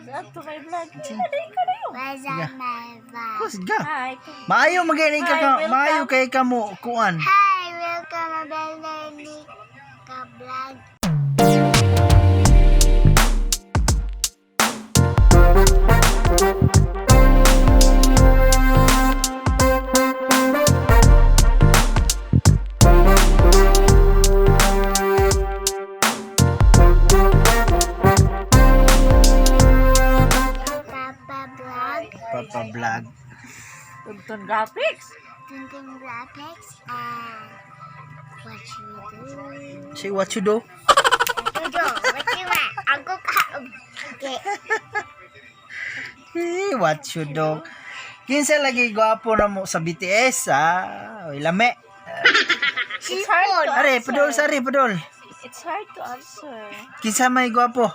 What's up to my vlog? Dali ka na yun. What's up my vlog? Kusga. Hi. Maayo magani ka Hi, ka, welcome. maayo kay ka mo kuan. Hi, welcome to Nika vlog. Papa vlog, Papa vlog. Tuntun graphics. Tintin graphics, and what you do. Say what you do? Tudo, what you want? Ako ka. Okay. Eh, what you do? Kinsa lagi gwapo na mo sa BTS ah? Oy, lame. It's hard to Are, answer. padol sari padol. It's hard to answer. Kinsa may gwapo?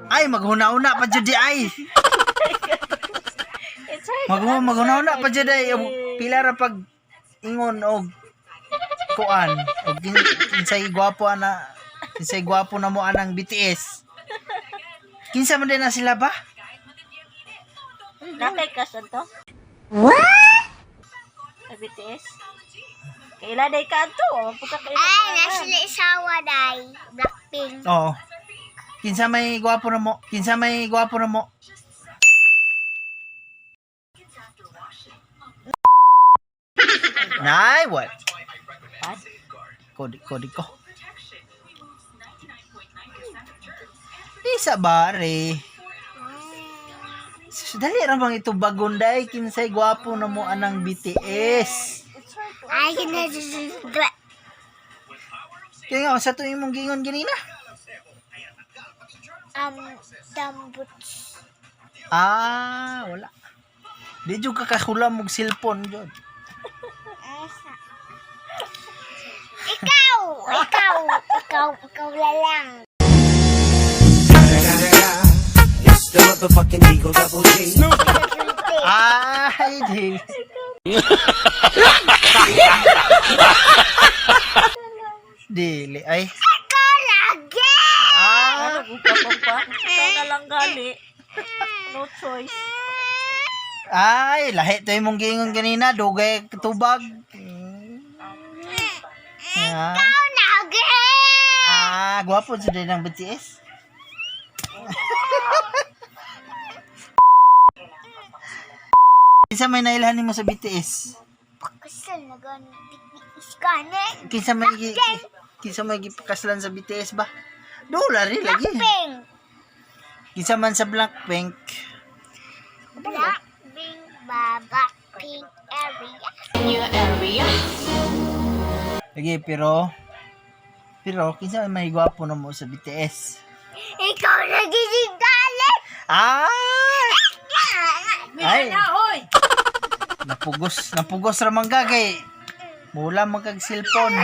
Ay, maghuna-una pa jud di ay. It's hard to Maghuna answer. maghuna-una pa jud ay. lagi. Pila ra pag ingon og kuan og kinsay gwapo ana, kinsay gwapo na mo anang BTS. Kinsa man din na sila ba? Nakay crush to? What? Sa BTS? Kailan ay ka to? Magpagkakailan Ay, na. nasa isawa day. Blackpink. Oo. Kinsa may gwapo na mo? Kinsa may gwapo na mo? Nay, what? What? Kodi, kodi ko. Di sa bare. Sus, dali ra bang ito bagunday kinsay gwapo na mo anang BTS. It's hard to Ay, kinasusunod. Kaya nga sa tuwing imong gingon ganina. Dambuts. Ah, wala. Di jud ka kahulam og cellphone jud. Ikaw! Ikaw! Ikaw! Ikaw lalang. It's the motherfucking Eagle Double G. Ay, di. Dili ay. Ikaw lagi! Ah, Ano pa pa? Ikaw na lang gali. No choice. ay, lahi to imong giingon ganina, dugay tubag. Ah, Ikaw lagi! ah, gwapo jud din ang BTS. Kinsa may nailhan nimo sa BTS? Pakasal na gano'n. Tiktikis ka na. Kinsa may gipakaslan sa BTS ba? Dola rin lagi. Blackpink! Kinsa man sa Blackpink. Blackpink, ba, Blackpink area. Lagi pero pero kinsa may gwapo na mo sa BTS? Ikaw lagi si galit! Ah! Ay, Hoy! napugos, napugos ra man ka kay mula man kag cellphone.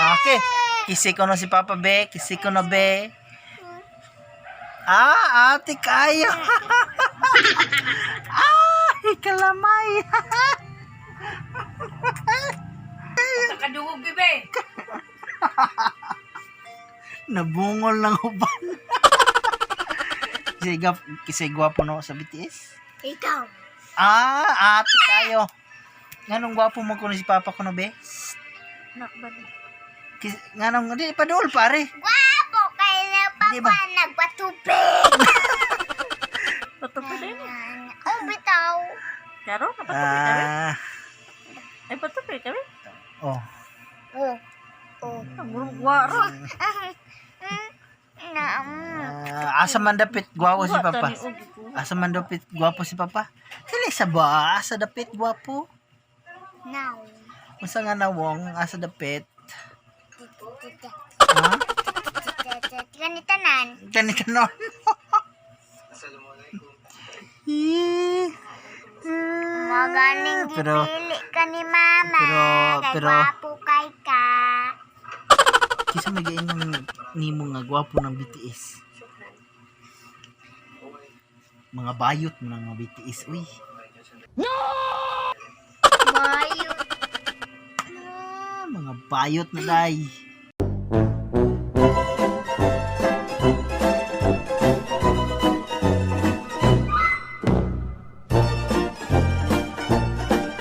Okay. Kisi ko na si Papa be, kisi ko na be. Ah, ate kayo. Ay, kalamay. Nakadungog, bebe. Nabungol ng uban. Kasi kasi gwapo no sa BTS. Ikaw. Ah, ate kayo. Nganong gwapo mo kuno si Papa kuno be? Nakban. Kis, nganong di padul pare. Gwapo kayo na Di ba? papa nagpatubig. Patupi din. Oh, bitaw. Karo, napatupi kami. Ah, Ay, patupi kami. oh. Oh. Oh. Ang murong wara. Na, mm. Ah, asa man dapit gwapo si Wa, Papa? tani, og ko. Asa man dapit gwapo si Papa? Dili sa ba? Asa dapit gwapo? Now. Unsa nga nawong asa dapit? Ha? Ganitanan. Kani kanon. Magaling Pero- gipili ka ni mama. pero- Kay pero- gwapo kay ka. Kisa may gaingon nimo nga gwapo ng BTS. Mga bayot mo ng mga BTS, uy. No! Mga bayot na, day.